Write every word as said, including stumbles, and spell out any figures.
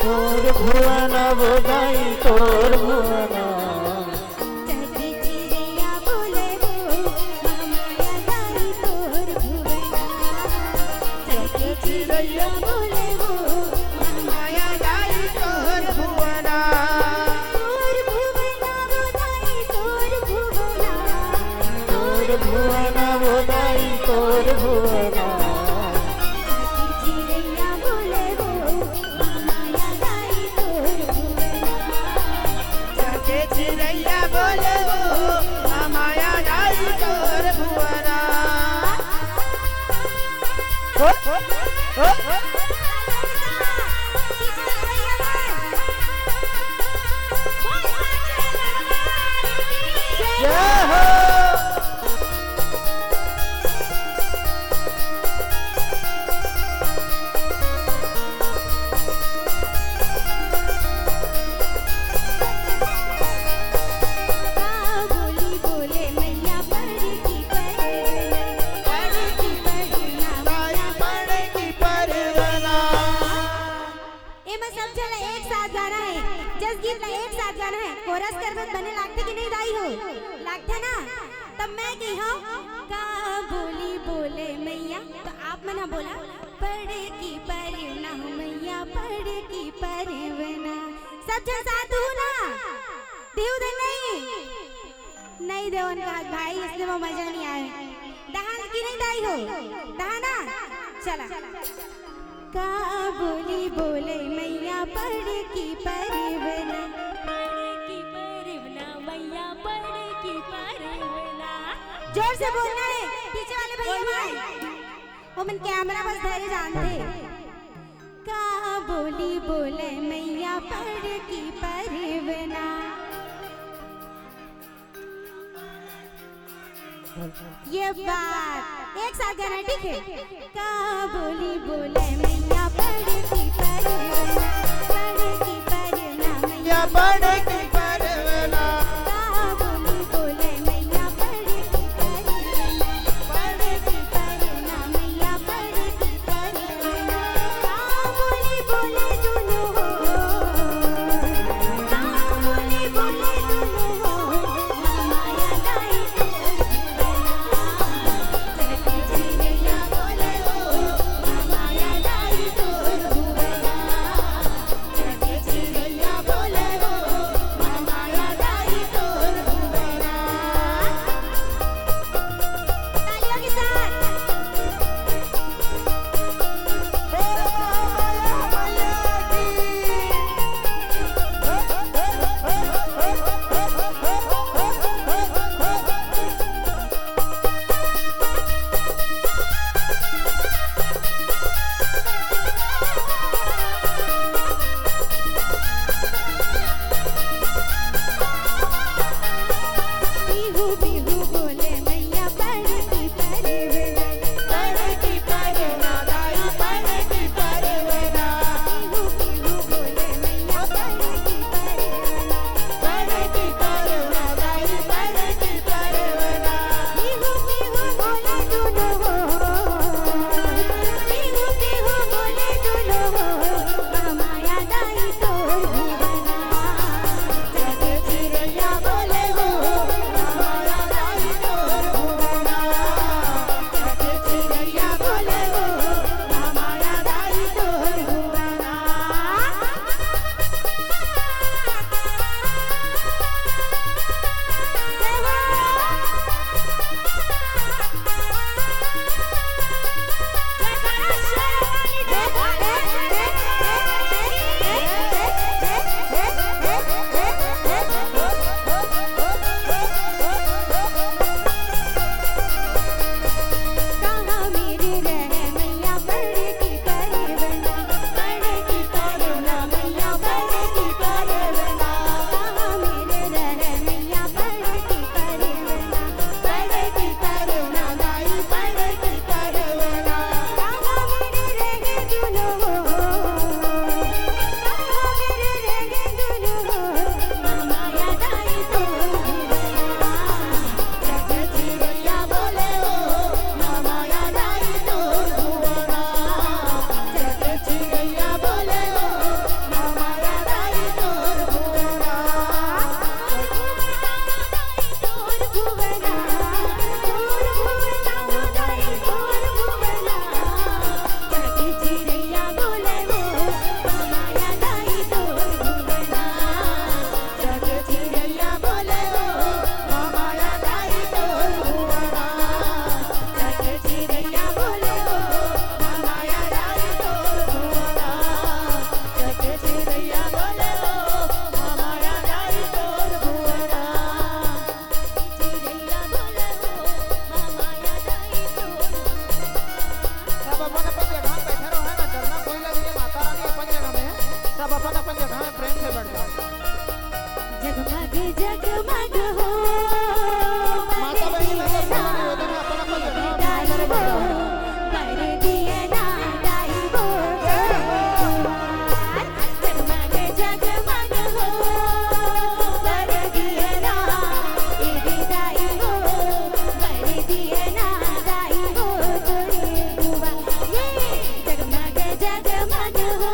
तोर भुवन वो दाई, तोर भुवन। चहके चिरैया बोले वो, महामाया दाई तोर भुवना। चहके चिरैया बोले वो, महामाया दाई तोर भुवना। तोर भुवना वो दाई तोर भुवना। तोर भुवना वो दाई तोर भुवना। चहके चिरैया बोले वो, महामाया दाई तोर भुवना। चहके चिरैया बोले वो, महामाया दाई तोर भुवना। हो, हो, हो। जय हो। का बोली बोले मैया पड़ की परवना, पड़ की परवना, मैया पड़ की परवना। एमा सब झन ला एक साथ गाना हे, जस गीत ला एक साथ गाना हे। कोरस करबे त बने लागथे कि नहीं दाई हो? लागथे ना? तब मैं कही हूँ, का बोली बोले मैया, तो आप मन ह बोला, पड़ की परवना हो मैया, पड़ की परवना। सब झन साथ हो ना? देहू दे नहीं? नहीं देवन का भाई, इसने में मजा नहीं आए। दहान की नहीं दाई हो? दहाना? चला। का बोली बोले मैया पड़ की परवना। पड़ की परवना, मैया पड़ की परवना। जोर से बोलना हे, पीछे वाले भैया भाई। वो मन कैमरा बस धरे जानथे। का बोली बोले मैया पड़ की परवना। ये बात एक साथ गाना, ठीक है। का बोली बोले मैया पड़ की परवना, पड़ की परवना मैया या पड़ की परवना। का बोली बोले मैया पड़ की परवना, पड़ की परवना मैया पड़ की परवना। का बोली बोले दुनो हो, का बोली बोले दुनो हो, महामाया दाई तोर भुवना। चहके चिरैया बोले हो, महामाया दाई अपन जगह में प्रेम से बैठ जाओ। जगमग जगमग हो माता बहिनी मन ला निवेदन है, अपन अपन जगह में प्रेम से बैठ जाओ। बर दिया ना दाई वो तोहार। जगमग जगमग हो बर दिया ना ए रे दाई वो, बर दिया ना दाई वो तोरे दुआ। ये जगमग जगमग हो